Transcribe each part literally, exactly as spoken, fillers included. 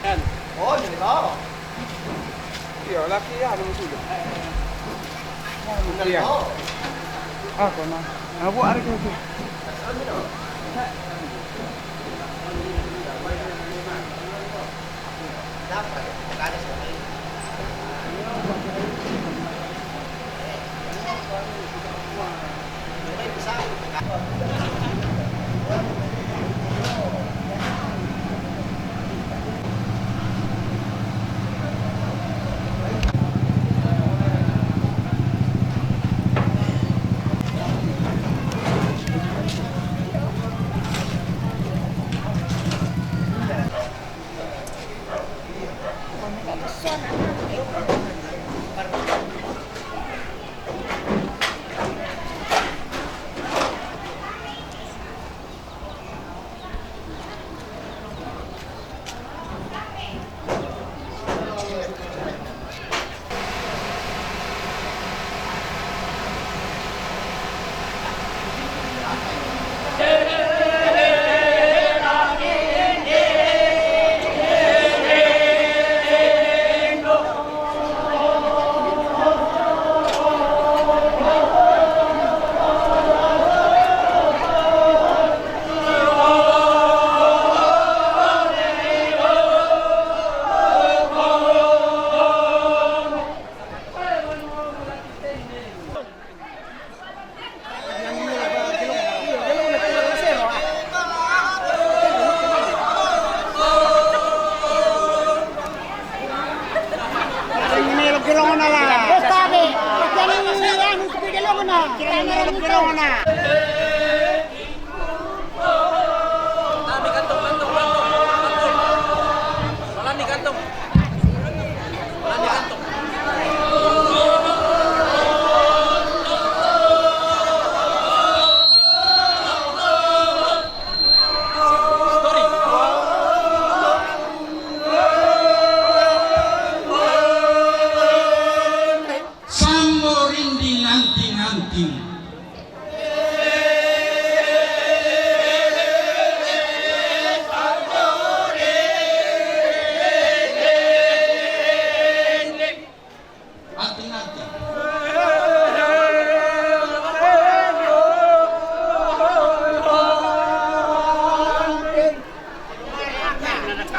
Yan. Oh, di ba? Iya, laki yan, ano sila? Iya. Ako na. Ako, ari ko. Sambo rinding anting-anting. Anting-anting.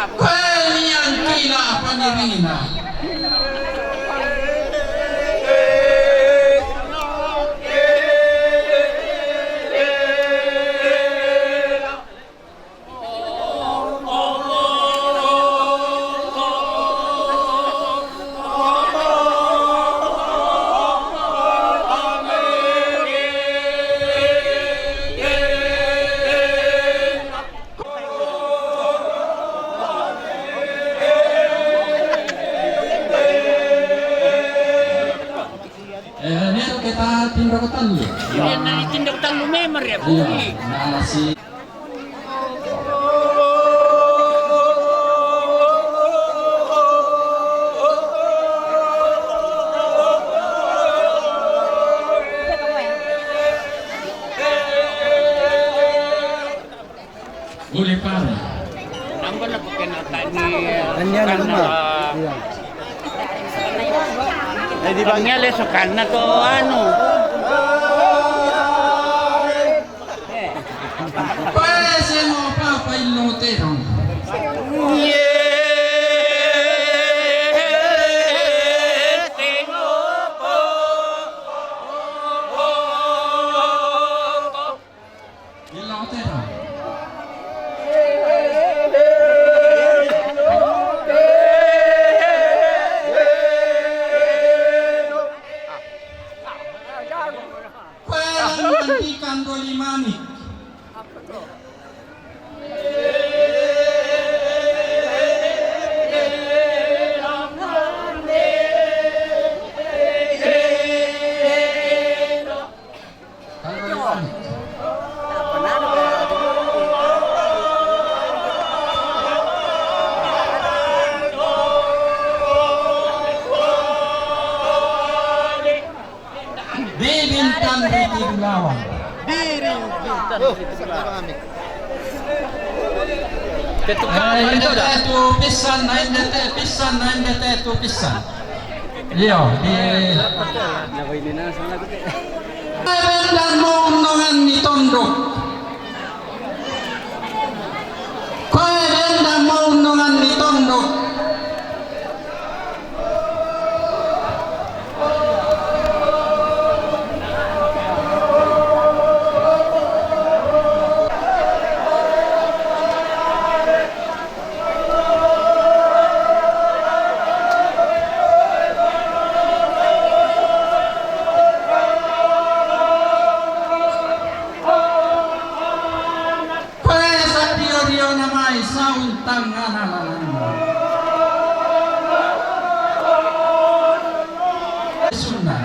Kueni yang kila panirina. Eh, nero kita tindog tallu. Iya, na tindog tallu memang ya, iya, bui. Nah, si Boleh pare. Nambah lah bukan tadi. Tanya nama. Iya. Eh, di bangnya le sukana to anu. Paese mo papa il notero. Kuelan mandikan doli manik. Didin Tanri Tidulawan. Didin Ay, indete tu pissan, ay, indete pissan, ay, indete tu pissan. Iyo, di Nakoy ni na sa lagot eh. Kuwe' benda mo unnongan ni tondok. Kuwe' benda mo unnongan ni tondok. Kuwe' sadiyo-diyona mai sauntangana malanna. Sunna.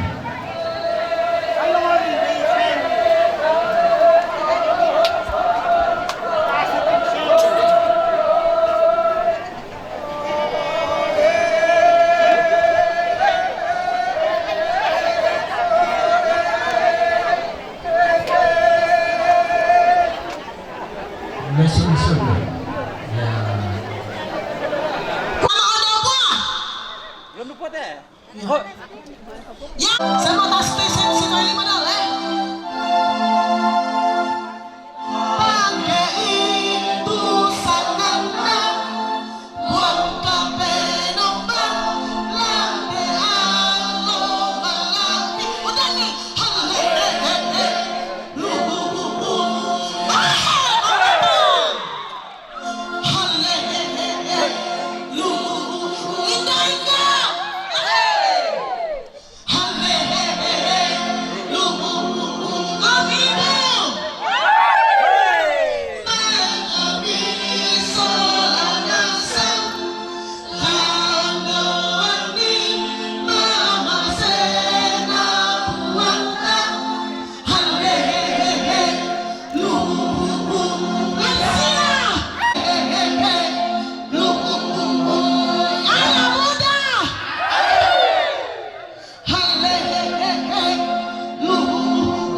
Mesin sudah. Ya. Kalau ada buah. Belum luput eh. Ya, sama tas station sekali modal eh. Pangke itu sanganna.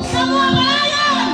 Semua pelayan.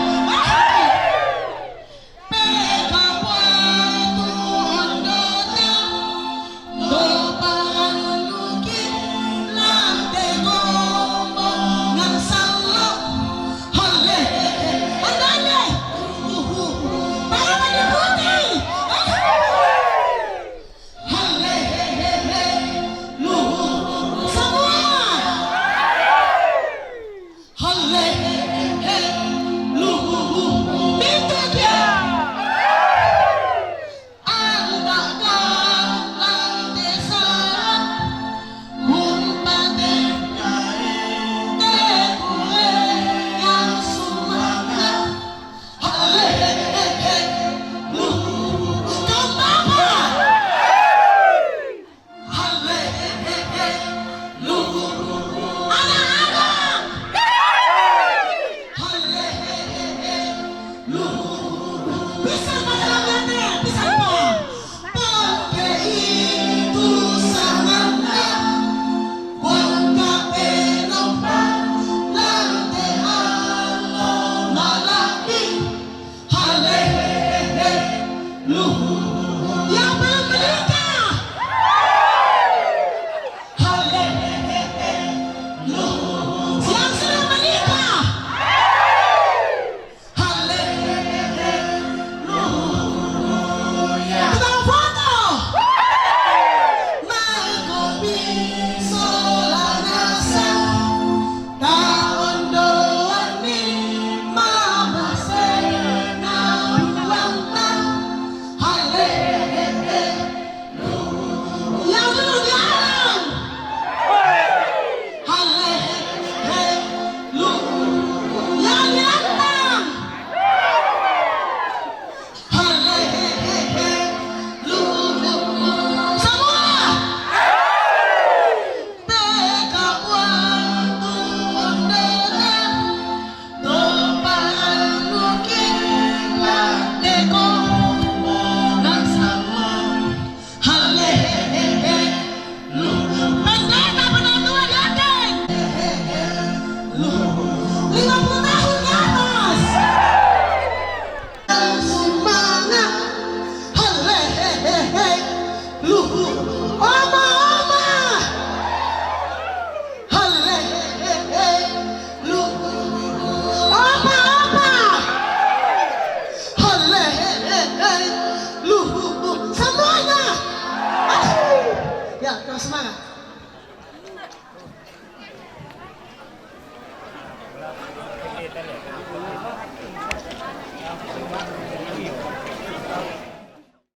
Semua. Yang belum menikah. Yang sudah menikah. Ya, terus semangat.